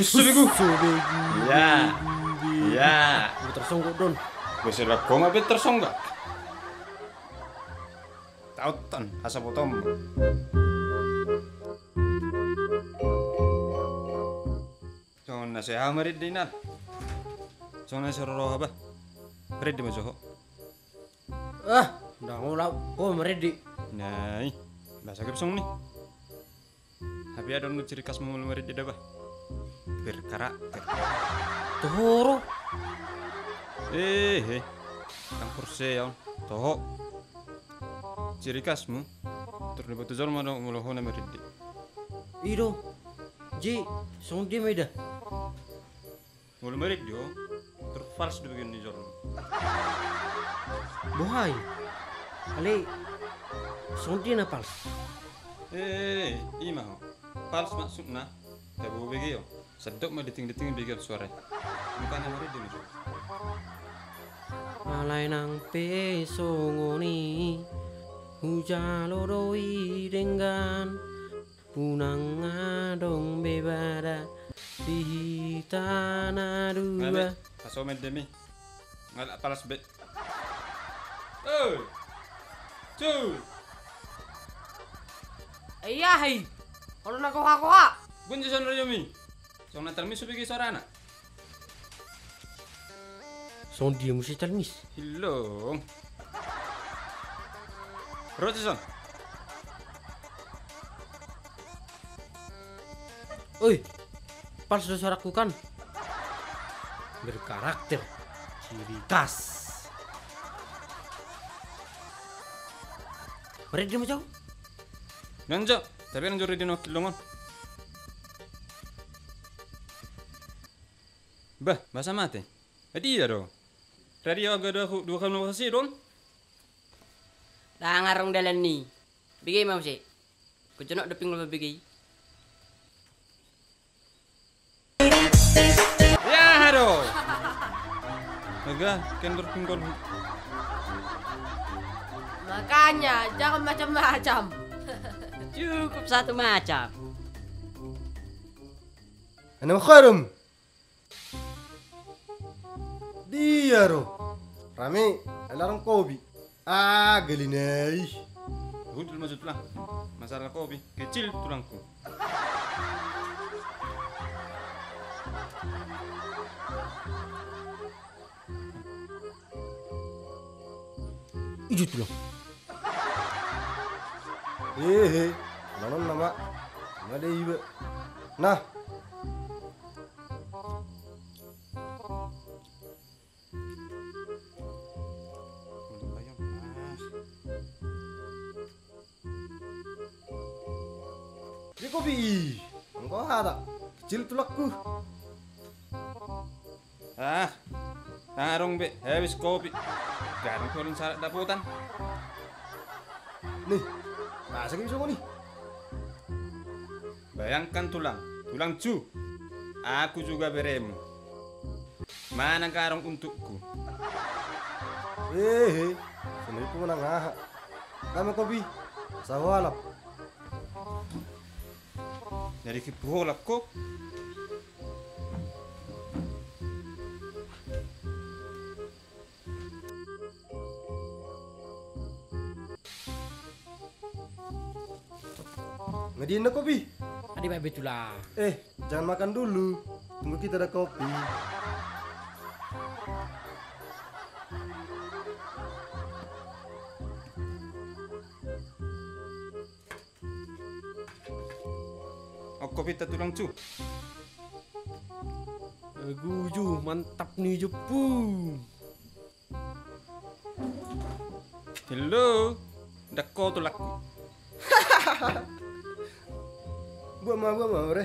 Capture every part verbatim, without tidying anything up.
Subegu. Subegu. Iya. Iya. Gue tersonggok, Don. Gue sudah koma bet tersonggok. Tautan, asa botom. Songon na sai hau marende inal. Songon na sai roro haba. Marende ma jo ho. Ah, ndang olo au. Ho marende. Nai. Basa gep songon ni. Hape adong do ciri khasmu molo marende da bah. Berkarakter. Toho ro. Eh, eh. Campur seon. Toho. Ciri khasmu. Tor diboto jolma do molo ho na marende. I do. Jadi songon dia ma i da. Molo marende ho, tor fals do bagian ni jolma. Boha i? Alai songon dia na fals? Eh, i ma ho. Fals maksudna, tabo bege ho. Sandok ma deting-deting bege ho suara i. Makana marende ma jo ho. Alai nang pe songon i, hujalo do i denggan. Unang adong be bada di hita na dua. Ngalak, pas omen demi. Ngalak palas be. Oi. Cu. Iya, hei. Kalau na koha-koha. Gunjo son rayomi. Songon na talmis subege suarana. Songon dia muse talmis? Hilong. Ro tu son. Oi. Fals do suaraku kan. Berkarakter. Ciri khas. Marende ma jo ho. Nang jo. Tapi nang jo rende na kilongon. Bah, basa mate. Adi ado. Tadi aga dua dua kali na basa sidon. Dang arung dalan ni. Bege ma muse. Kujonok do pinggol babege i. Ya, aduh. Aga, kendor pinggol. Makanya jangan macam-macam. Cukup satu macam. Ana makarum. Dia ro. Rame, alarang kopi. Ah, gali nai. Hudul masuk tulang. Masalah kopi, kecil tulangku. Ijo tulang. Hehe, nanon nama. Made iba. Nah. Di kopi i. Anggo hata. Kecil tulakku. Ah. Tarung be habis kopi. Garang kolon sarat dapotan. Nih. Masa gitu songon i. Bayangkan tulang, tulang cu. Aku juga beremu. Mana garong untukku? Hehe, sumeliku menang aha. Kama kopi, sahualap. Jadi kipu holap ko. Ngadiin na kopi. Adi bae betulan. Eh, jangan makan dulu. Tunggu kita ada kopi. Ongko pita tulang cu. Guju mantap ni jeppu. Hello. Dakko tulakku. Buat ma, buat ma, bre.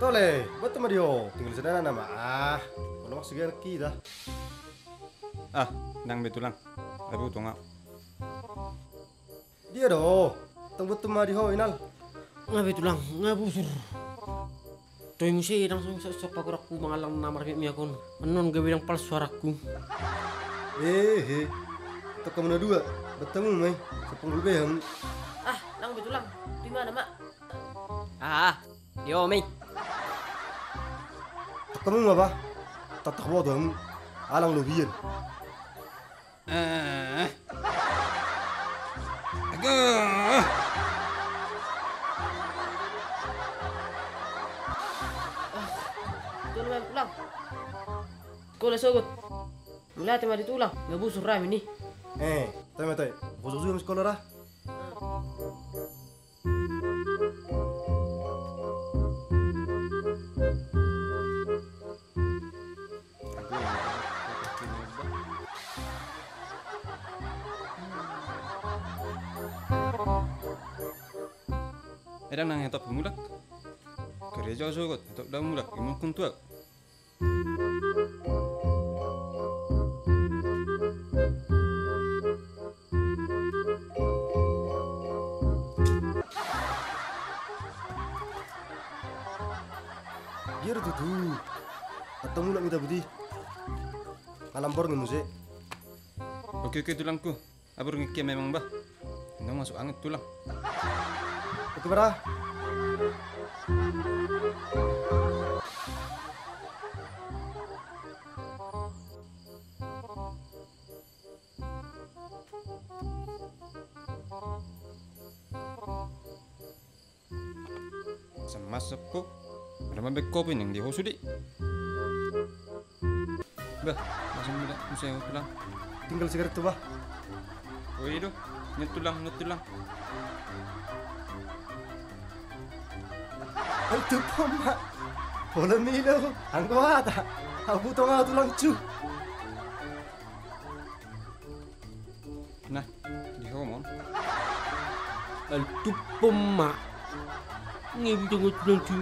Tole, boto ma di ho, tinggal sada nama. Ah, molo maksud kita. Ah, ndang be tulang. Abu tonga. Dia do, tong boto ma di ho, Inal. Nga be tulang, nga busur. Toimu se ndang song sok pakurakku mangallang na marmiak-miak on. Annon gabe ndang palsu arakku. Hehe. Tong hamu na dua, bertemu mai. Sepung gulbe hamu. Ah, ndang be tulang. Di mana, Mak? Ah, yo, mei. Tong hamu ma ba. Tatak boto hamu. Alang lobian. Ah. Aga. Tolu main pulang. Kola sogot. Mulai tema di tulang. Nga busur rami ni. Eh, tema tema. Busur juga sekolah dah. Edang nang hetop mulak. Kerejo sogot hetop da mulak imungkun tuak. Biar tutu. Atau mulak minta budi. Alam borngin muse. Oke oke tulangku. Abur ngekkia memang bah. Nang masuk angin tulang. Oke bara. Semas sepuh. Ada mabek kopi ning di ho sude. Bah, masuk muda, musa yang tulang. Tinggal sigaret tu bah. Oh iya do, nyetulang, nyetulang. Itu poma. Pola milo, anggo ata. Abu tonga tulang cu. Nah, di ho mon. Altup poma. Ngebu tonga tulang cu.